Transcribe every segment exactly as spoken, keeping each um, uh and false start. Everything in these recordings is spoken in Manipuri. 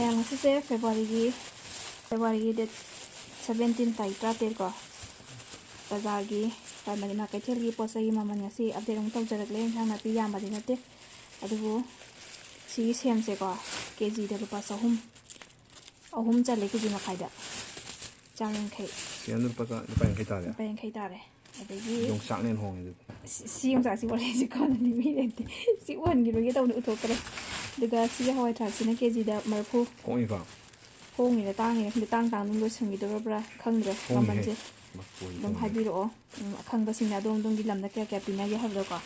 ꯃꯌꯥꯝ, ꯉꯁꯤꯁꯦ ꯐꯦꯕ꯭ꯔꯨꯋꯥꯔꯤꯒꯤ ꯐꯦꯕ꯭ꯔꯨꯋꯥꯔꯤꯒꯤ ꯗꯦꯠ ꯁꯕꯦꯟꯇꯤꯟ, ꯇꯥꯔꯤꯛ ꯇꯔꯥꯇꯔꯦꯠ ꯀꯣ꯫ ꯕꯖꯥꯔꯒꯤ ꯄ꯭ꯔꯥꯏꯃꯥꯔꯤ ꯃꯥꯔꯀꯦꯠ ꯀꯩꯊꯦꯜꯒꯤ ꯄꯣꯠ ꯆꯩꯒꯤ ꯃꯃꯜ ꯉꯁꯤ ꯑꯞꯗꯦꯠ ꯑꯃꯨꯛ ꯇꯧꯖꯔꯛꯂꯦ꯫ ꯏꯟꯁꯥꯡ ꯅꯥꯄꯤ ꯌꯥꯝꯕꯗꯤ ꯅꯠꯇꯦ, ꯑꯗꯨꯕꯨ ꯁꯤꯒꯤ ꯁꯦꯝꯁꯦꯀꯣ, ꯀꯦ ꯖꯤꯗ ꯂꯨꯄꯥ ꯆꯍꯨꯝ, ꯑꯍꯨꯝ ꯆꯜꯂꯦ, ꯀꯦ ꯖꯤ ꯃꯈꯥꯏꯗ ꯆꯥꯝ ꯌꯥꯡꯈꯩ꯫ ꯁꯦꯝꯗ ꯂꯨꯄꯥ ꯆꯥ-, ꯂꯨꯄꯥ ꯌꯥꯡꯈꯩ ꯇꯥꯔꯦ꯫ ꯂꯨꯄꯥ ꯌꯥꯡꯈꯩ ꯇꯥꯔꯦ꯫ ꯑꯗꯒꯤ ꯌꯣꯡꯆꯥꯛꯅ ꯍꯦꯟꯅ ꯍꯣꯡꯉꯦ ꯑꯗꯨꯗꯤ꯫ ꯁꯤ, ꯁꯤ ꯌꯣꯡꯆꯥꯛꯁꯤ ꯑꯣꯜꯂꯦ, ꯁꯤ ꯀꯣꯟꯅꯅꯤ, ꯃꯤ ꯂꯩꯇꯦ꯫ ꯁꯤ ꯎꯍꯟꯈꯤꯔꯣꯏꯒꯦ ꯇꯧꯕꯅꯤ, ꯎꯊꯣꯛꯇ꯭ꯔꯦ꯫ ꯑꯗꯨꯒ ꯁꯤꯒꯤ ꯍꯋꯥꯏ ꯊ꯭ꯔꯥꯛꯁꯤꯅ ꯀꯦ ꯖꯤꯗ ꯃꯔꯤꯐꯨ꯫ ꯍꯣꯡꯉꯤꯀꯣ? ꯍꯣꯡꯉꯤꯔ ꯇꯥꯡꯉꯤꯔ ꯈꯪꯗꯦ, ꯇꯥꯡ ꯇꯥꯡ ꯑꯗꯨꯝ ꯂꯣꯏꯁꯤꯟꯈꯤꯗꯧꯔꯕ꯭ꯔꯥ ꯈꯪꯗ꯭ꯔꯦ ꯍꯣꯡꯉꯤꯍꯦ꯫ ꯃꯃꯜꯁꯦ꯫ ꯃꯄꯨ ꯑꯗꯨꯝ ꯍꯣꯡꯉꯦ꯫ ꯍꯥꯏꯕꯤꯔꯛꯑꯣ꯫ ꯎꯝ, ꯑꯈꯪꯕꯁꯤꯡꯅ ꯑꯗꯣꯝ ꯑꯗꯣꯝꯒꯤ ꯂꯝꯗ ꯀꯌꯥ ꯀꯌꯥ ꯄꯤꯅꯒꯦ ꯍꯥꯏꯕꯗꯣꯀꯣ꯫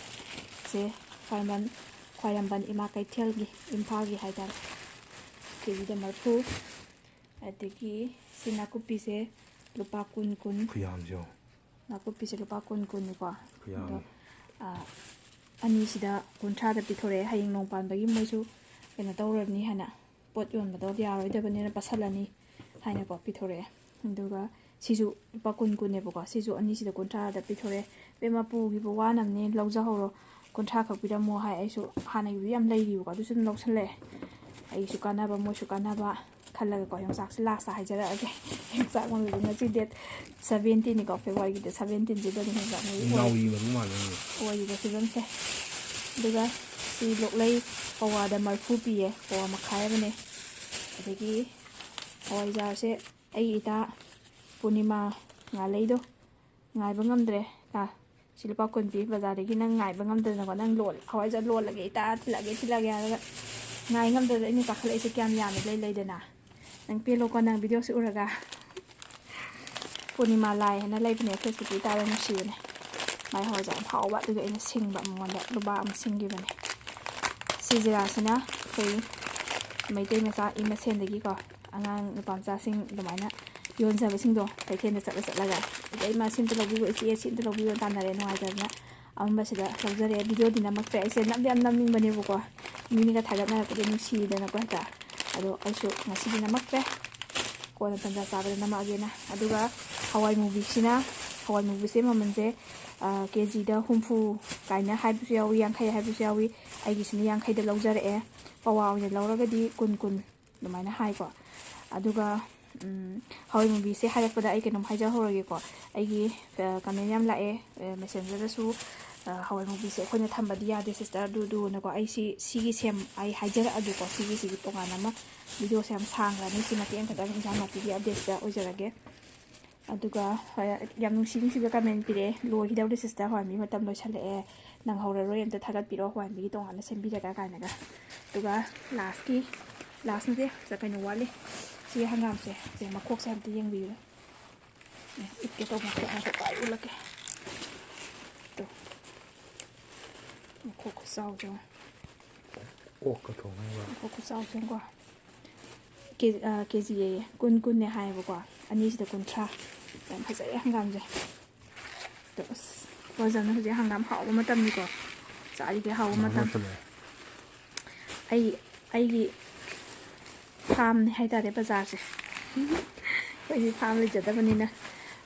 ꯁꯦ ꯈ꯭ꯋꯥꯏꯔꯝꯕꯟ, ꯈ꯭ꯋꯥꯏꯔꯝꯕꯟ ꯏꯃꯥ ꯀꯩꯊꯦꯜꯒꯤ, ꯏꯝꯐꯥꯜꯒꯤ ꯍꯥꯏꯇꯥꯔꯦ꯫ ꯀꯦ ꯖꯤꯗ ꯃꯔꯤꯐꯨ꯫ ꯑꯗꯒꯤ ꯁꯤ ꯅꯥꯀꯨꯞꯄꯤꯁꯦ ꯂꯨꯄꯥ ꯀꯨꯟ, ꯀꯨꯟ꯫ ꯈꯨꯌꯥꯝꯁꯦ ꯌꯦꯡꯉꯣ꯫ ꯅꯥꯀꯨꯞꯄꯤꯁꯦ ꯂꯨꯄꯥ ꯀꯨꯟ, ꯀꯨꯟꯅꯤꯀꯣ꯫ ꯈꯨꯌꯥꯝ꯫ ꯑꯗꯣ, ꯑ, ꯑꯅꯤꯁꯤꯗ ꯀꯨꯟꯊ꯭ꯔꯥꯗ ꯄꯤꯊꯣꯔꯛꯑꯦ꯫ ꯍꯌꯦꯡ ꯅꯣꯡ ꯄꯥꯟꯕꯒꯤ ꯃꯣꯏꯁꯨ ꯀꯩꯅꯣ ꯇꯧꯔꯅꯤ ꯍꯥꯏꯅ, ꯄꯣꯠ ꯌꯣꯟꯕꯗꯣ ꯌꯥꯔꯣꯏꯗꯕꯅꯤꯅ ꯄꯠꯁꯜꯂꯅꯤ ꯍꯥꯏꯅꯀꯣ ꯄꯤꯊꯣꯔꯛꯑꯦ꯫ ꯑꯗꯨꯒ ꯁꯤꯁꯨ ꯂꯨꯄꯥ ꯀꯨꯟ, ꯀꯨꯟꯅꯦꯕꯀꯣ꯫ ꯁꯤꯁꯨ ꯑꯅꯤꯁꯤꯗ ꯀꯨꯟꯊ꯭ꯔꯥꯗ ꯄꯤꯊꯣꯔꯛꯑꯦ꯫ ꯏꯕꯦꯝꯃ, ꯄꯨꯈꯤꯕ ꯋꯥꯅꯕꯅꯦ, ꯂꯧꯖꯍꯧꯔꯣ꯫ ꯀꯨꯟꯊ꯭ꯔꯥ ꯈꯛ ꯄꯤꯔꯝꯃꯣ ꯍꯥꯏ꯫ ꯑꯩꯁꯨ ꯍꯥꯟꯅꯒꯤꯕꯨꯗꯤ ꯌꯥꯝ ꯂꯩꯔꯤꯕꯀꯣ, ꯑꯗꯨꯁꯨ ꯑꯗꯨꯝ ꯂꯧꯁꯜꯂꯛꯑꯦ꯫ ꯑꯩꯒꯤꯁꯨ ꯀꯥꯟꯅꯕ, ꯃꯣꯏꯁꯨ ꯀꯥꯟꯅꯕ ꯈꯜꯂꯒꯀꯣ, ꯌꯣꯡꯆꯥꯛꯁꯦ ꯂꯥꯁꯇ ꯍꯥꯏꯖꯔꯛꯑꯒꯦ꯫ ꯌꯣꯡꯆꯥꯛ ꯃꯔꯨꯁꯦ ꯉꯁꯤ ꯗꯦꯠ ꯁꯕꯦꯟꯇꯤꯟꯅꯤꯀꯣ, ꯐꯦꯕ꯭ꯔꯨꯋꯥꯔꯤꯒꯤ ꯗꯦꯠ ꯁꯕꯦꯟꯇꯤꯟꯁꯤꯗ ꯑꯗꯨꯝ ꯌꯣꯡꯆꯥꯛ ꯃꯔꯨ ꯑꯣꯏ-, ꯅꯥꯎꯔꯤ ꯃꯔꯨ ꯃꯥꯜꯂꯦ ꯅꯪꯒꯤ꯫ ꯑꯣꯏꯔꯤꯕ ꯐꯤꯕꯝꯁꯦ꯫ ꯑꯗꯨꯒ ꯁꯤ ꯂꯣꯛꯂꯩ ꯄꯋꯥꯗ ꯃꯔꯤꯐꯨ ꯄꯤꯌꯦ, ꯄꯋꯥ ꯃꯈꯥꯏ ꯑꯃꯅꯦ꯫ ꯑꯗꯒꯤ ꯍꯋꯥꯏꯖꯥꯔꯁꯦ ꯑꯩꯒꯤ ꯏꯇꯥ ꯄꯨꯔꯅꯤꯃꯥ ꯉꯥꯂꯩꯗꯣ, ꯉꯥꯏꯕ ꯉꯝꯗ꯭ꯔꯦ꯫ ꯁꯤ ꯂꯨꯄꯥ ꯀꯨꯟ ꯄꯤ, ꯕꯖꯥꯔꯗꯒꯤ ꯅꯪ ꯉꯥꯏꯕ ꯉꯝꯗꯗꯅꯀꯣ, ꯅꯪ ꯂꯣꯜ-, ꯍꯋꯥꯏꯖꯥꯔ ꯂꯣꯜꯂꯒꯦ ꯏꯇꯥ, ꯊꯤꯜꯂꯛꯑꯒꯦ, ꯊꯤꯜꯂꯛꯑꯒꯦ ꯍꯥꯏꯔꯒ ꯉꯥꯏ ꯉꯝꯗꯗꯅ ꯑꯩꯅ ꯀꯥꯈꯠꯂꯛꯏꯁꯦ ꯀꯌꯥꯝ ꯌꯥꯝꯃꯤ ꯂꯩ ꯂꯩꯗꯅ꯫ ꯅꯪ ꯄꯦꯜꯂꯣꯀꯣ, ꯅꯪ ꯚꯤꯗꯤꯑꯣꯁꯤ ꯎꯔꯒ꯫ ꯄꯨꯔꯅꯤꯃꯥ ꯂꯥꯏ ꯍꯥꯏꯅ ꯂꯩꯕꯅꯦ, ꯐꯦꯁꯕꯨꯛꯀꯤ ꯏꯇꯥꯗ ꯅꯨꯡꯁꯤꯕꯅꯦ꯫ ꯃꯥꯏ ꯍꯋꯥꯏꯖꯥꯔ ꯌꯥꯝ ꯍꯥꯎꯕ, ꯑꯗꯨꯒꯤ ꯑꯩꯅ ꯁꯤꯡꯕ ꯃꯉꯣꯟꯗ ꯂꯨꯕꯥꯛ ꯑꯃ ꯁꯤꯡꯈꯤꯕꯅꯦ꯫ ꯁꯤ ꯖꯤꯔꯥꯁꯤꯅ ꯑꯩꯈꯣꯏ ꯃꯩꯇꯩ ꯃꯆꯥ ꯏ ꯃꯁꯦꯟꯗꯒꯤꯀꯣ, ꯑꯉꯥꯡ ꯅꯨꯄꯥ ꯃꯆꯥꯁꯤꯡ ꯑꯗꯨꯃꯥꯏꯅ ꯌꯣꯟꯖꯕꯁꯤꯡꯗꯣ ꯀꯩꯊꯦꯜꯗ ꯆꯠꯂ ꯆꯠꯂꯒ, "ꯏꯇꯩꯃ, ꯁꯤ ꯑꯝꯇ ꯂꯧꯕꯤꯌꯣ, ꯏꯆꯦ, ꯁꯤ ꯑꯝꯇ ꯂꯧꯕꯤꯌꯣ" ꯇꯥꯟꯅꯔꯦ, ꯅꯨꯡꯉꯥꯏꯇꯗꯅ ꯑꯃꯝꯕꯁꯤꯗ ꯂꯧꯖꯔꯦ꯫ ꯚꯤꯗꯤꯑꯣꯗꯤ ꯅꯝꯃꯛꯇ꯭ꯔꯦ, ꯑꯩꯁꯦ ꯅꯝꯗꯤ ꯌꯥꯝ ꯅꯝꯅꯤꯡꯕꯅꯦꯕꯀꯣ, ꯃꯤꯅꯒ ꯊꯥꯒꯠꯅꯔꯛꯄꯗꯣ ꯅꯨꯡꯁꯤꯗꯅꯀꯣ ꯍꯦꯛꯇ, ꯑꯗꯣ ꯑꯩꯁꯨ ꯉꯁꯤꯗꯤ ꯅꯝꯃꯛꯇ꯭ꯔꯦ, ꯀꯣꯟꯅ ꯇꯟꯖꯥ ꯆꯥꯕꯗ ꯅꯝꯃꯛꯑꯒꯦꯅ꯫ ꯑꯗꯨꯒ ꯍꯋꯥꯏ ꯃꯨꯕꯤꯁꯤꯅ, ꯍꯋꯥꯏ ꯃꯨꯕꯤꯁꯦ ꯃꯃꯜꯁꯦ, ꯑ, ꯀꯦ ꯖꯤꯗ ꯍꯨꯝꯐꯨ ꯀꯥꯏꯅ ꯍꯥꯏꯕꯁꯨ ꯌꯥꯎꯏ, ꯌꯥꯡꯈꯩ ꯍꯥꯏꯕꯁꯨ ꯌꯥꯎꯏ꯫ ꯑꯩꯒꯤꯁꯤꯅ ꯌꯥꯡꯈꯩꯗ ꯂꯧꯖꯔꯛꯑꯦ꯫ ꯄꯋꯥ ꯑꯣꯏꯅ ꯂꯧꯔꯒꯗꯤ ꯀꯨꯟ, ꯀꯨꯟ ꯑꯗꯨꯃꯥꯏꯅ ꯍꯥꯏꯀꯣ꯫ ꯑꯗꯨꯒ ꯎꯝ, ꯍꯋꯥꯏ ꯃꯨꯕꯤꯁꯦ ꯍꯥꯏꯔꯛꯄꯗ ꯑꯩ ꯀꯩꯅꯣꯝ ꯍꯥꯏꯖꯍꯧꯔꯒꯦꯀꯣ꯫ ꯑꯩꯒꯤ, ꯑ, comment ꯌꯥꯝ ꯂꯥꯛꯑꯦ, ꯑ, messengerꯗꯁꯨ, ꯑ, ꯍꯋꯥꯏ ꯃꯨꯕꯤꯁꯦ ꯑꯩꯈꯣꯏꯅ ꯊꯝꯕꯗꯤ ꯌꯥꯗꯦ sister, ꯑꯗꯨ ꯑꯗꯨꯅꯀꯣ꯫ ꯑꯩ ꯁꯤ, ꯁꯤꯒꯤ ꯁꯦꯝ-, ꯑꯩ ꯍꯥꯏꯖꯔꯛꯑꯒꯦꯀꯣ꯫ ꯁꯤꯒꯤꯁꯤꯒꯤ ꯇꯣꯉꯥꯟꯅ ꯑꯃ videoꯁꯦ ꯌꯥꯝ ꯁꯥꯡꯈ꯭ꯔꯅꯤ꯫ ꯁꯤ ꯃꯇꯦꯛ ꯑꯃꯈꯛꯇꯪ ꯏꯟꯁꯥꯡ ꯅꯥꯄꯤꯒꯤ updateꯁꯇ ꯑꯣꯏꯖꯔꯒꯦ꯫ ꯑꯗꯨꯒ ꯍꯣꯏ, ꯌꯥꯝ ꯅꯨꯡꯁꯤ ꯅꯨꯡꯁꯤꯕ comment ꯄꯤꯔꯛꯑꯦ, "ꯂꯣꯏꯈꯤꯗꯧꯔꯦ sister, ꯍꯋꯥꯏ ꯃꯨꯕꯤ ꯃꯇꯝ ꯂꯣꯏꯁꯜꯂꯛꯑꯦ, ꯅꯪꯍꯧꯔꯔꯣꯏ, ꯑꯝꯇ ꯊꯥꯒꯠꯄꯤꯔꯛꯑꯣ ꯍꯋꯥꯏ ꯃꯨꯕꯤꯒꯤ ꯇꯣꯉꯥꯟꯅ ꯁꯦꯝꯕꯤꯔꯒ" ꯀꯥꯏꯅꯒ꯫ ꯑꯗꯨꯒ lastꯀꯤ, last ꯅꯠꯇꯦ, ꯀꯩꯅꯣ ꯋꯥꯠꯂꯤ꯫ ꯁꯤ ꯍꯪꯒꯥꯝꯁꯦ, ꯁꯦ ꯃꯈꯣꯛꯁꯦ ꯑꯝꯇ ꯌꯦꯡꯕꯤꯌꯨ꯫ ꯑꯦ, ꯎꯠꯀꯦ ꯇꯧꯕ, ꯃꯈꯣꯛ ꯃꯈꯣꯛ ꯀꯥꯏ ꯎꯠꯂꯛꯀꯦ꯫ ꯇꯨ꯫ ꯃꯈꯣꯛ ꯈꯨꯆꯥꯎꯁꯦ ꯌꯦꯡꯉꯣ꯫ ꯑꯣꯛꯀ ꯊꯣꯡꯉꯒ꯫ ꯃꯈꯣꯛ ꯈꯨꯆꯥꯎꯁꯦ ꯌꯦꯡꯉꯣ꯫ ꯀꯦ-, ꯑ, KG ꯑꯌꯦ꯫ ꯀꯨꯟ, ꯀꯨꯟꯅꯦ ꯍꯥꯏꯌꯦꯕꯀꯣ꯫ ꯑꯅꯤꯁꯤꯗ ꯀꯨꯟꯊ꯭ꯔꯥ꯫ ꯌꯥꯝ ꯐꯖꯩꯌꯦ ꯍꯪꯒꯥꯝꯁꯦ꯫ ꯑꯗꯣ ꯑꯁ, ꯋꯥꯖꯅ ꯍꯧꯖꯤꯛ ꯍꯪꯒꯥꯝ ꯍꯥꯎꯕ ꯃꯇꯝꯅꯤꯀꯣ꯫ ꯆꯥꯔꯤꯈꯩ ꯍꯥꯎꯕ ꯃꯇꯝ꯫ ꯂꯣꯏꯁꯜꯂꯛꯑꯦ꯫ ꯑꯩ, ꯑꯩꯒꯤ farmꯅꯦ ꯍꯥꯏꯇꯥꯔꯦ ꯕꯖꯥꯔꯁꯦ꯫ ꯑꯩꯈꯣꯏꯗꯤ farm ꯂꯩꯖꯗꯕꯅꯤꯅ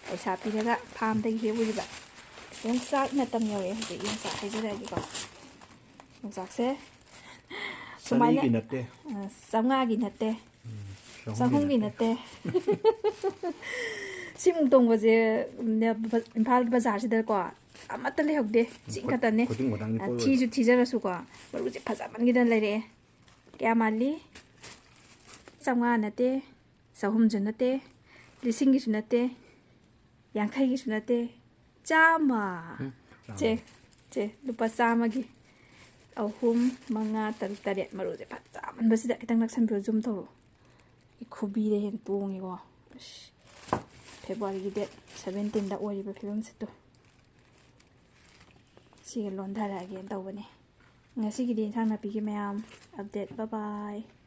ꯄꯩꯁꯥ ꯄꯤꯔꯒ farmꯗꯒꯤ ꯍꯦꯛꯎꯔꯤꯕ꯫ ꯌꯣꯡꯆꯥꯛ ꯃꯇꯝ ꯌꯧꯔꯛꯑꯦ ꯍꯧꯖꯤꯛ, ꯌꯣꯡꯆꯥꯛ ꯍꯥꯏꯖꯔꯛꯑꯒꯦꯀꯣ꯫ ꯌꯣꯡꯆꯥꯛꯁꯦ ꯁꯨꯃꯥꯏꯅ, ꯆꯅꯤꯒꯤ ꯅꯠꯇꯦ꯫ ꯑ, ꯆꯥꯝꯃꯉꯥꯒꯤ ꯅꯠꯇꯦ꯫ ꯎꯝ, ꯆꯍꯨꯝꯒꯤ ꯆꯍꯨꯝꯒꯤ ꯅꯠꯇꯦ꯫ ꯅꯠꯇꯦ꯫ ꯁꯤꯃꯨꯛ ꯇꯣꯡꯕꯁꯦ, ꯎꯝ, ꯏꯝꯐꯥꯜꯒꯤ ꯕꯖꯥꯔꯁꯤꯗꯀꯣ ꯑꯃꯠꯇ ꯂꯩꯍꯧꯗꯦ꯫ ꯁꯤ ꯈꯨ-, ꯈꯛꯇꯅꯦ꯫ ꯈꯨꯗꯤꯡ ꯃꯊꯪꯗꯤ ꯑ, ꯀꯣꯏꯔꯣꯏ꯫ ꯊꯤꯁꯨ ꯊꯤꯖꯔꯁꯨꯀꯣ, ꯃꯔꯨꯁꯦ ꯐꯖꯃꯟꯈꯤꯗꯅ ꯂꯩꯔꯛꯑꯦ꯫ ꯀꯌꯥ ꯃꯥꯜꯂꯤ? ꯆꯥꯝꯃꯉꯥ ꯅꯠꯇꯦ, ꯆꯍꯨꯝꯁꯨ ꯅꯠꯇꯦ, ꯂꯤꯁꯤꯡꯒꯤꯁꯨ ꯅꯠꯇꯦ, ꯌꯥꯡꯈꯩꯒꯤꯁꯨ ꯅꯠꯇꯦ, ꯆꯥꯝꯃ꯫ ꯎꯝ, ꯆꯥꯝꯃ꯫ ꯁꯦ, ꯁꯦ, ꯂꯨꯄꯥ ꯆꯥꯝꯃꯒꯤ ꯑꯍꯨꯝ, ꯃꯉꯥ, ꯇꯔꯨꯛ, ꯇꯔꯦꯠ꯫ ꯃꯔꯨꯁꯦ ꯐꯖꯃꯟꯕꯁꯤꯗ ꯈꯤꯇꯪ ꯅꯛꯁꯟꯕꯤꯔꯣ, zoom ꯇꯧꯔꯣ꯫ ꯑꯩ ꯈꯨꯕꯤꯗ ꯍꯦꯟꯅ ꯇꯣꯡꯉꯤꯀꯣ꯫ ꯑꯁ, Februaryꯒꯤ date seventeenꯗ ꯑꯣꯏꯔꯤꯕ ꯐꯤꯕꯝꯁꯤꯗ꯫ ꯁꯤꯒ ꯂꯣꯟꯊꯔꯛꯑꯒꯦꯅ ꯇꯧꯕꯅꯦ꯫ ꯉꯁꯤꯒꯤꯗꯤ ꯏꯟꯁꯥꯡ ꯅꯥꯄꯤꯒꯤ ꯃꯌꯥꯝ update꯫ Bye bye꯫